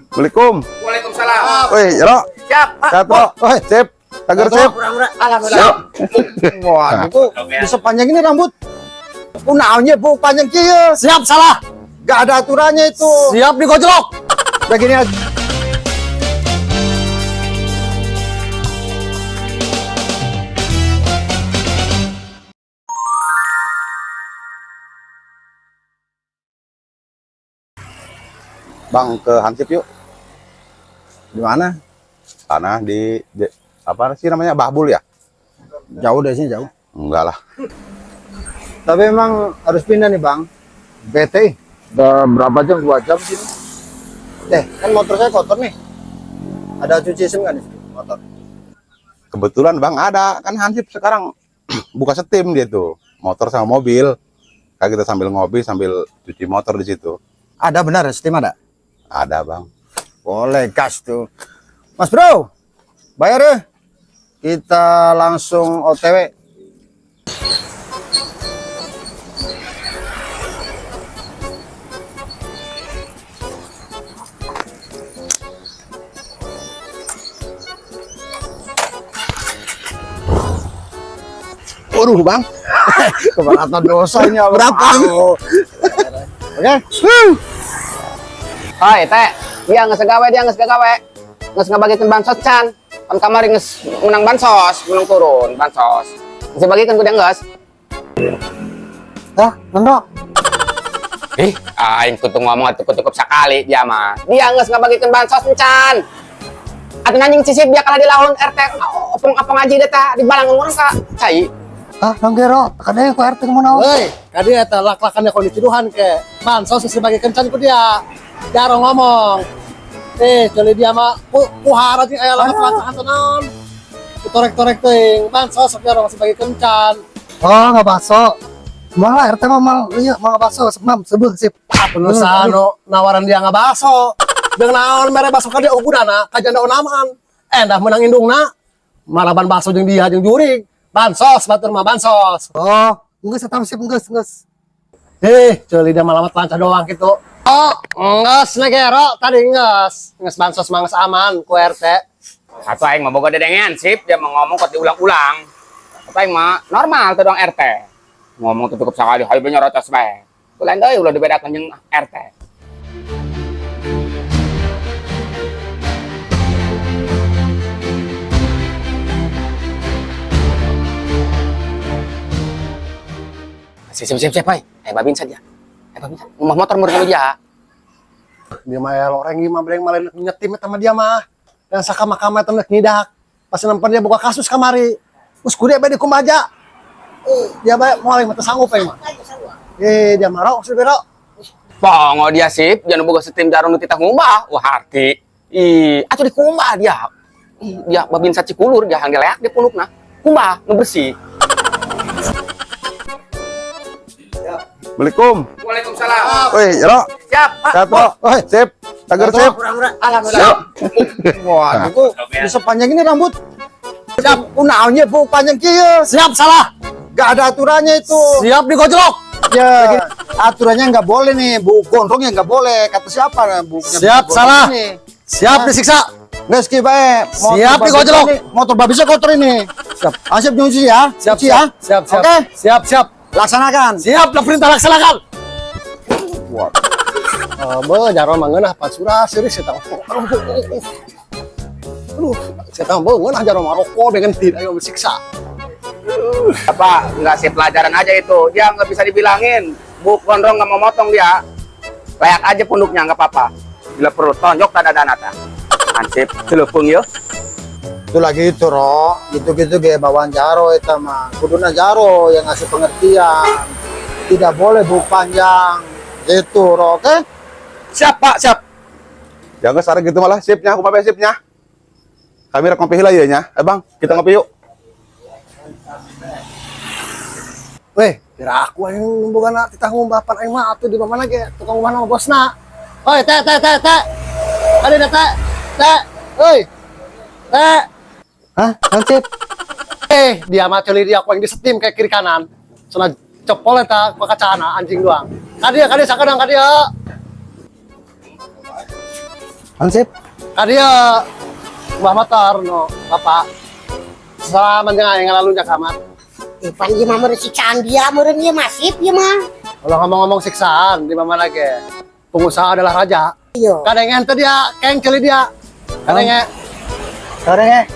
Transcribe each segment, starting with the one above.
Assalamualaikum. Waalaikumsalam. Woi, Jero. Siap. Sehat, Bro. Sip. Tager sip. Alhamdulillah. Wah, itu bisa panjang ini rambut. Unaonnya bu panjang kieu. Siap salah. Gak ada aturannya itu. Siap digojlok. Udah gini aja. Bang ke Hansip yuk. Di mana? Tanah di apa sih namanya? Bahbul ya? Jauh dari sini jauh. Enggak lah. Tapi emang harus pindah nih bang. BT. Udah berapa jam? 2 jam sini. Kan motor saya kotor nih. Ada cuci SIM nggak nih motor? Kebetulan Bang ada, kan Hansip sekarang buka setim dia tuh, motor sama mobil. Kan kita sambil ngopi sambil cuci motor di situ. Ada benar, SIM ada? Ada, Bang. Boleh gas tuh. Mas bro, bayar ya. Kita langsung OTW. Waduh, Bang. Keberatan dosa ini apa? Berapa? Oke. Hoi, Teh. Dia geus gawe, dia geus gawe. Geus ngabagikeun bansos can. Pan kamari geus menang bansos, menang turun bansos. Geus dibagikeun ku dia geus. Hah, nendo. Ih, aing kudu ngomong atuh cukup sekali dia mah. Dia geus ngabagikeun bansos encan. Atuh anjing sisip dia kalah di lawan RT opong-opong aja dia tah dibalang urang ka cai. Hah, nong gero. Kadang ku RT kumaha naon? Woi, kadi eta lak-lakannya kondisi duhan ke. Bansos sebagai kencan ku dia. Jarang ngomong. Kecuali dia mah ku hara jeung aya lamat lancahan teh naon. Torek-torek teuing, bansos sok jarang sebagai kencan. Oh, nggak bakso. Malah RT mah mal iya mau bakso semam sebeuh sip. Ah, penusa nu nawaran dia ngabaso. Jeung naon mere baso ka dia ugudana ka janda onaman. Endah menang indungna. Maraban baso jeung dia jeung jurig. Bansos batur mah bansos. Oh, geus eta sip geus geus. Ceuli dia malamat lancar doang gitu. Oh, nges negero tadi nges. Nges bansos mah nges aman ku RT. Satu aing mah boga dedengean sip, dia mau ngomong kok diulang-ulang. Satu aing mah normal tuh dong RT. Ngomong tuh cukup sekali, hayu bener nyerocos bae. Tuh lain deui ulah dibedakan jeung RT. Siap siap siap, pai. Babin saja. Babin. Rumah motor murni dia. Dia mah ya loreng ieu mah breng malah nyetim eta mah dia mah. Dan sakama-kama eta nek ngidak. Pas nempen dia buka kasus kamari. Terus ku dia bae dikumaja. Dia bae moal mah teu sanggup aing mah. Dia mah rok sudah rok. Pongo dia sip, jangan boga setim jarong nu titah ngumbah. Wah harti. Ih, atuh dikumbah dia. Ih, dia babin sacikulur, dia hang dileak dia punukna. Kumbah, nu bersih. Assalamualaikum. Waalaikumsalam. Woi, Jero. Siap. Sehat, Bro. Sip. Tager sip. Alhamdulillah. Wah, itu bisa panjang ini rambut. Siap. Unaonnya bu panjang kieu. Siap salah. Gak ada aturannya itu. Siap digojlok. Ya, aturannya nggak boleh nih, bu gondrongnya nggak boleh. Kata siapa? Bu, Siap, gondrong salah. ini. Siap disiksa. Nggak skip bae. Motor Siap, babisnya digojlok. ini, motor babisnya kotor ini. Siap. Asip nyuci ya. Siap, Cuci ya. siap, siap. Oke, Siap, siap. laksanakan. Siap, lah perintah laksanakan. Wah. Be, jaro mah ngeunah pan surah serius eta. Aduh, saya tahu be ngeunah jaro mah rokok dengan tidak ayo disiksa. Apa nggak sih pelajaran aja itu. Dia nggak bisa dibilangin. Bu gondrong nggak mau motong dia. Layak aja punduknya nggak apa-apa. Bila perlu tonjok tak ada dana. Hansip, celupung yuk. Itu lagi itu, Ro. Gitu-gitu ge bawaan jaro eta mah. Kuduna jaro yang ngasih pengertian. Tidak boleh bu panjang. Gitu, Ro. Oke? Siap, Pak, siap. Jangan sekarang gitu malah sipnya, aku pakai sipnya. Kami rek ngopi heula ieu nya. Bang, kita ngopi yuk. Weh, kira aku aing bukan titah ngumbah pan aing mah atuh di mana ge tukang ngumbah sama bosna. Oi, teh teh teh teh. Ada teh teh. Teh. Oi. Teh. Hah, naon sip? Dia mah ceuli dia aku yang disetim kayak kiri kanan. Sona cepol eta ku kacana anjing doang. Ka dia sakadang ka dia. Hansip. Ka dieu ubah motor no, Bapak. Salaman jeung aing ngalalu kamar. Eh, pan ieu mah meureun siksaan dia meureun ieu mah sip ieu mah. Kalau ngomong-ngomong siksaan di mana lagi? Pengusaha adalah raja. Iya. Kadang teh dia, keng ceuli dia. Kadang Kadang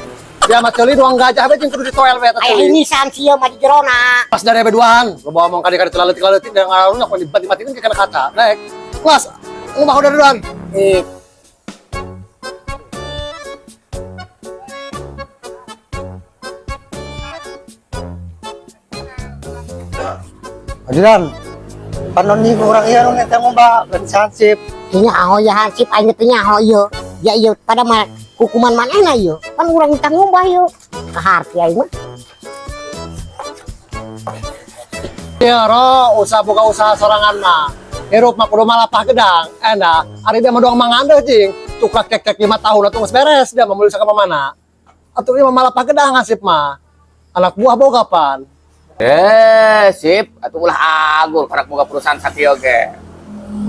dia mah ceuli doang gajah bae jeung kudu ditoel we eta Aya ceuli. ini saan sia mah di jerona. Pas dari beduan, lo bawa omong kadi-kadi terlalu dan ngalun aku dibanting-bantingin ke kana kaca. Naik. Kelas, ngubah udah duluan. Eh, Ajudan. Panon ni kurang iya nu eta ngomba lain si Hansip. nyaho ya Hansip aing teh nyaho ieu. Ya ieu pada mah hukuman manehna ieu. Pan urang minta ngumbah ieu. Kaharti aing mah. Ya ro, usaha buka usaha sorangan mah. Hirup mah kudu malapah gedang. Enak, ari dia mah doang mangandeuh jing. Cuklak cek-cek 5 tahun atuh geus beres dia mah bisa ka mana. Atuh ieu mah malapah gedang Hansip mah. Anak buah boga pan. Eh, sip, atuh ulah agul karak boga perusahaan sakieu ge.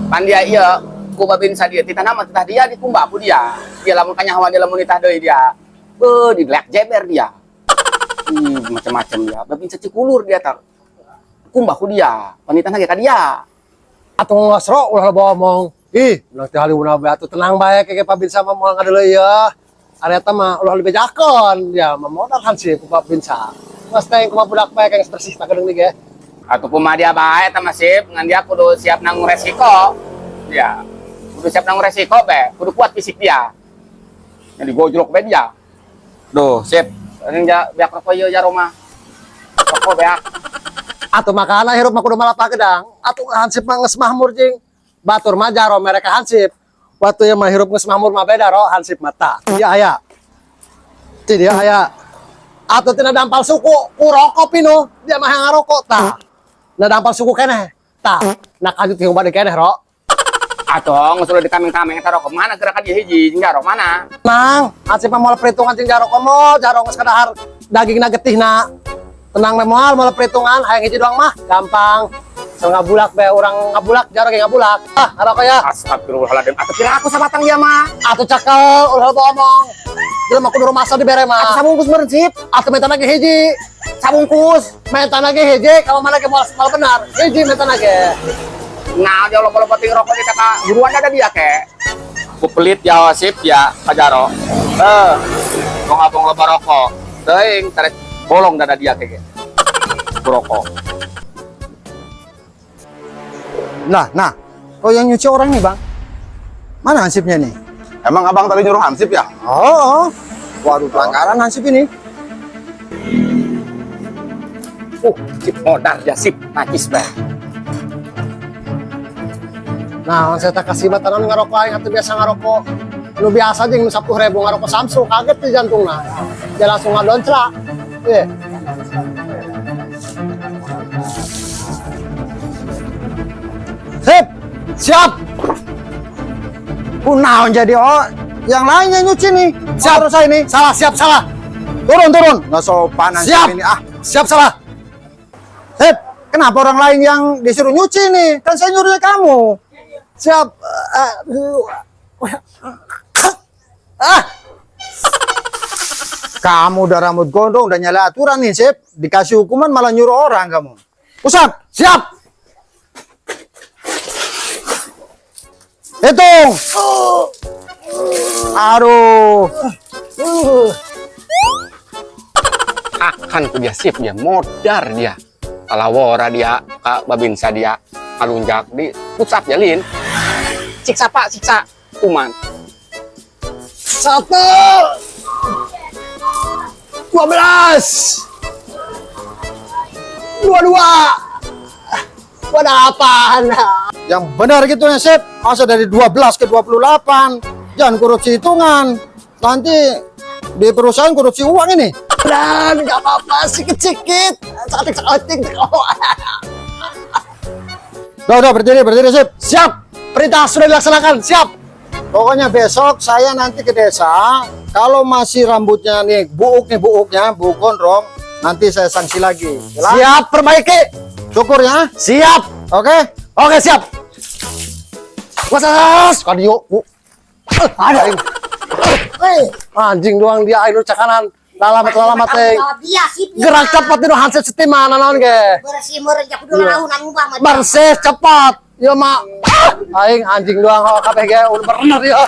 Pan dia ieu ku babinsa dia titah nama titah dia dikumbah ku dia. Dia lamun kanyahoan dia lamun nitah deui dia. Beuh, dilek jeber dia. Macam-macam dia. Babinsa cikulur dia tar. Kumbah ku dia. Panitah ge ka dia. Atuh ngosro ulah loba omong. Ih, ulah teh haliwuna bae atuh tenang bae ke Babinsa mah moal ngadeuleu ya. Ari eta mah ulah dibejakeun ya mah modal Hansip ku Babinsa. Mas teh kumaha budak bae kang bersih tak gedeng ge. Atuh kumaha dia bae eta mah sip, ngan dia kudu siap nanggung resiko. Ya. Kudu siap nanggung resiko be, kudu kuat fisik dia. Yang digojlok be dia. Duh, sip. Ini ja beak rokok ieu ja rumah. Rokok beak. Atuh makana hirup mah kudu malapah gedang. Atuh Hansip mah geus mahmur jing. Batur mah jaro mereka Hansip. Waktu yang mah hirup geus mahmur mah beda ro Hansip mata. Dia aya. Ti dia aya. Atuh tina dampal suku ku rokok pino. Dia mah yang ngarokok tah. Na dampal suku keneh. Tah. Nak lanjut yang bade keneh ro. Atuh geus ulah dikameng-kameng eta rokok mana gerakan dia hiji jeung jarok mana? Nang, Hansip mah moal perhitungan jeung jaro komo, jaro geus kadahar dagingna getihna. Tenang we moal moal perhitungan hayang hiji doang mah gampang. So ngabulak be urang ngabulak jaro ge ngabulak. Ah, ngarokok ya. Astagfirullahaladzim. Atuh kira aku sabatang ieu mah. Atuh cakel ulah loba omong. Jelema kudu rumasa dibere Atuh mah. sabungkus meureun sip. Atuh minta lagi hiji. Sabungkus. Minta lagi hiji, kamu mana ge moal moal benar. Hiji minta lagi. Nah, dia loba-loba ting rokok kita ka buruan ada dia ke. Ku pelit ya sip ya ka jaro. Eh, ngabong loba rokok. Teuing tarik bolong dada dia ke. Rokok. Nah, nah. Kok yang nyuci orang nih, Bang? Mana Hansipnya nih? Emang abang tadi nyuruh Hansip ya? Oh, oh. Waduh, pelanggaran Hansip ini. Sip modar ya sip, najis be. Nah, saya tak kasih batanan ngarokok aing atuh biasa ngarokok. Nu biasa jeung nu 10.000 ngarokok Samsung kaget di jantungna. Dia langsung ngadonclak. Eh. Sip. Siap. Kunaon jadi oh, yang lainnya nyuci nih. Siap. Terus saya nih. Salah, siap, salah. Turun, turun. Nggak sopan Hansip Siap. ini. Ah, Siap, salah. Sip. Kenapa orang lain yang disuruh nyuci nih? Kan saya nyuruhnya kamu. Siap. Ah, Kamu udah rambut gondong, udah nyala aturan nih, Sip. Dikasih hukuman malah nyuruh orang kamu. Usap, siap. Hitung. Aduh. Akan ku dia sip dia modar dia. Kalawora dia, ka babinsa dia, ngalunjak di pusat jalin. Siksa pak, siksa. Kuman. 1 12 22 Waduh, apaan? Yang benar gitu ya, Sip. Masa dari 12 ke 28. Jangan korupsi hitungan. Nanti di perusahaan korupsi uang ini. Dan nggak apa-apa, sikit-sikit. Satik-satik. Udah, berdiri, berdiri, Sip. Siap. Perintah sudah dilaksanakan. Siap. Pokoknya besok saya nanti ke desa. Kalau masih rambutnya nih, buuk nih, buuknya, buuk gondrong, nanti saya sanksi lagi. Jelas? Siap, perbaiki. Syukur ya. Siap. Oke? Oke, siap. Was, kadio. Ada. Aing. Euy. Anjing doang dia aing nu cakanan. Lalamat lalamat teh. Dia sip. Gerak cepat itu hansip setim mana naon ge. Bersih meureun ja kudu launan ngubah mah. Bersih cepat. Ya mah. Ah, aing anjing doang oh, kabeh ge udah bener ya.